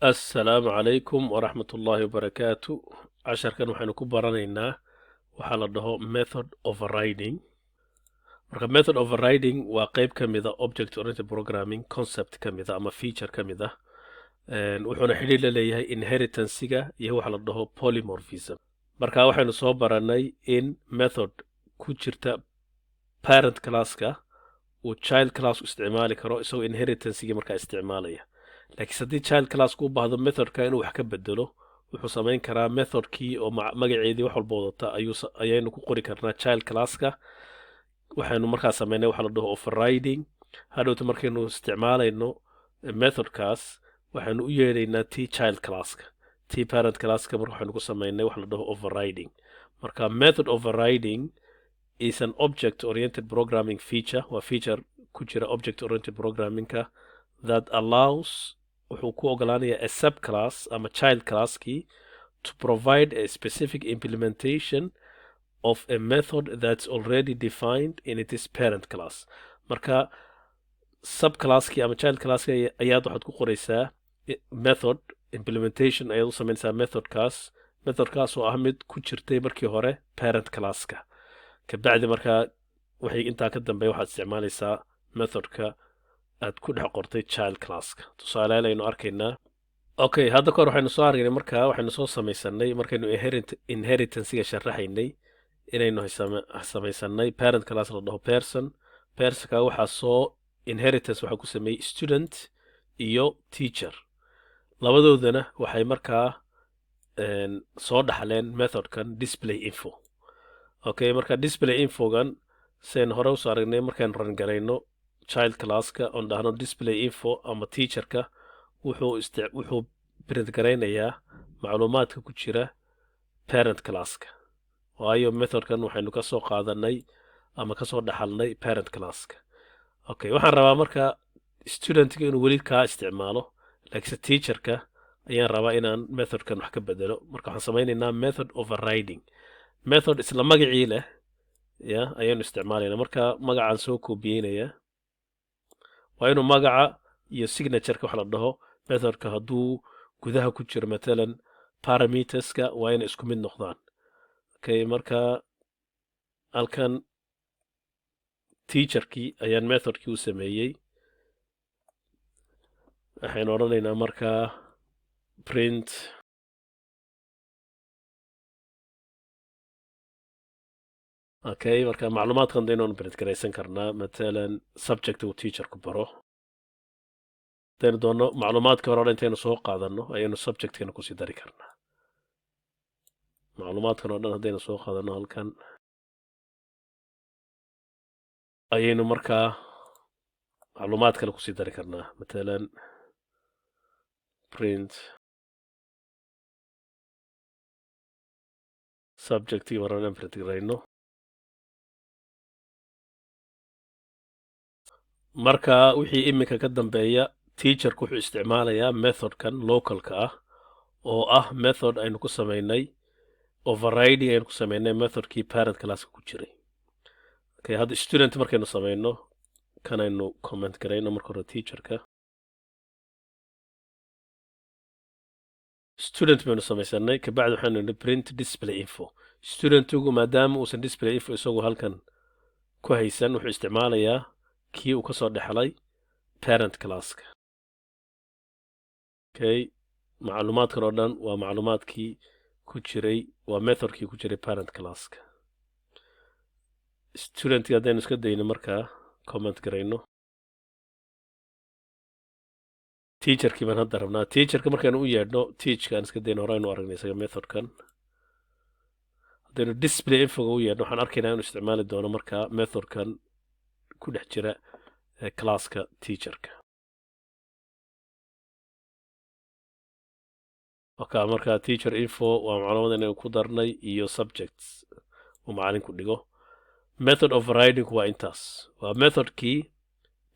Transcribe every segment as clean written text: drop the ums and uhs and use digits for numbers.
Assalaamu calaykum waraxmatullaahi wabarakaatu. Casharkan waxaynu ku baranaynaa waxaa la dhaho method overriding. Marka method overriding waa qeyb ka mida object oriented programming, concept ka mida ama feature ka mid ah, wuxuuna xidhiir la leeyahay inheritance-ga iyo waxa la dhaho polymorphism. Marka waxaynu soo baranay in method ku jirta parent classka uu child class isticmaali karo isagoo inheritance-gii markaa isticmaalaya, laakiinse haddii child classku u baahdo methodka inuu wax ka bedelo, wuxuu samayn karaa methodkii oo magaceedii wax walba wadata ayaynu ku qori karnaa child classka. Waxaynu markaa sameynay waxa la dhaho overriding. Hadhowta markaynu isticmaalayno methodkaas, waxaynu u yeedhaynaa t child classka, t parent classka. Marka waxaynu ku sameynay waxa la dhaho overriding. Marka method overriding is an object oriented programming feature, waa feature ku jira object oriented programmingka, that allows, wuxuu ku ogolaanayaa, a subclass ama child classkii to provide a specific implementation of a method that's already defined in its parent class. Marka subclasskii ama child classkii ayaad waxaad ku qoraysaa method implementation, ayaad u samaynaysaa methodkaas, methodkaas oo ah mid ku jirtay markii hore parent classka. Kabacdi markaa waxay intaa ka dambeeya waxaad isticmaalaysaa methodka aad ku dhex qortay child classka. Tusaaleyaal aynu arkaynaa. Okay, hadda kahor waxaynu soo aragnay, markaa waxaynu soo samaysanay markaynu inheritance-ga sharaxaynay, inaynu samaysanay parent class la dhaho person. Personka waxaa soo inheritance waxaa ku sameeyey student iyo teacher. Labadoodana waxay markaa soo dhaxleen methodkan display info. Okay, marka display infogan, siaynu hore usoo aragnay, markaynu run garayno child classka oon dhahno display info ama teacherka, wuxuu print garaynayaa macluumaadka ku jira parent classka, waayo methodkan waxaynu ka soo qaadanay ama kasoo dhaxalnay parent classka. Okay, waxaan rabaa marka studentka inuu weli kaa isticmaalo, laakiinse teacherka ayaan rabaa inaan methodkan wax ka bedelo. Marka waxaan samaynaynaa method overriding. Method isla magacii leh ya ayaanu isticmaalaynaa. Marka magacaan soo koobiyeynayaa, waa inuu magaca iyo signatureka wax la dhaho methodka hadduu gudaha ku jiro, matalan parameterska, waa inay isku mid noqdaan. Okay, marka halkan teacherkii ayaan methodkii u sameeyey. Waxaynu odhanaynaa markaa print. Okay, marka macluumaadkan daynoon print garaysan karnaa, matalan subject uu teacherku baro. Hadaynu doonno, macluumaadka hore o dhan intaynu soo qaadano ayaynu subjectkana kusii dari karnaa. Macluumaadkan oo dhan haddaynu soo qaadano, halkan ayaynu markaa macluumaad kale kusii dari karnaa, matalan print subjectii hore dhan print garayno. Marka wixii iminka ka dambeeya, teacherku wuxuu isticmaalayaa methodkan localka ah, oo ah method aynu ku samaynay overriding, aynu ku samaynay methodkii parent classka ku jiray. Okay, hadda student markaynu samayno, kanaynu comment garayno marka hore teacherka. Student baynu samaysanay, kabacdi waxaynu nidhi print display info. Studentigu maadaama uusan display info isagu halkan ku haysan, wuxuu isticmaalayaa kii uu kasoo dhexlay parent classka. Okay, macluumaadkan oo dhan waa macluumaadkii ku jiray, waa methodkii ku jiray parent classka. Studentkii haddaynu iska dayno, markaa comment garayno, teacherkii baan hadda rabnaa. Teacherka markaynu u yeedhno, teachka aan iska dayno, horeynu aragnay isaga methodkan. Haddaynu display infoga u yeedhno, waxaan arkaynaa inuu isticmaali doono markaa methodkan ku dhex jira classka teacherka. Okay, marka teacher info waa macluumad inaynu ku darnay iyo subjects uu macalinku dhigo. Method overriding waa intaas, waa methodkii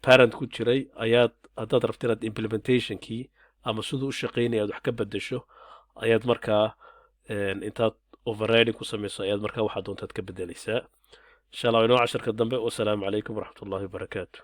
parent ku jiray ayaad haddaad rabto inaad implementationkii ama siduu u shaqaynaya aad wax ka bedesho, ayaad markaa intaad overriding ku samayso ayaad markaa waxaad doontaad ka bedelaysaa. Insha Allah inoo casharka dambe. Wasalaamu calaykum waraxmatullahi wabarakaatu.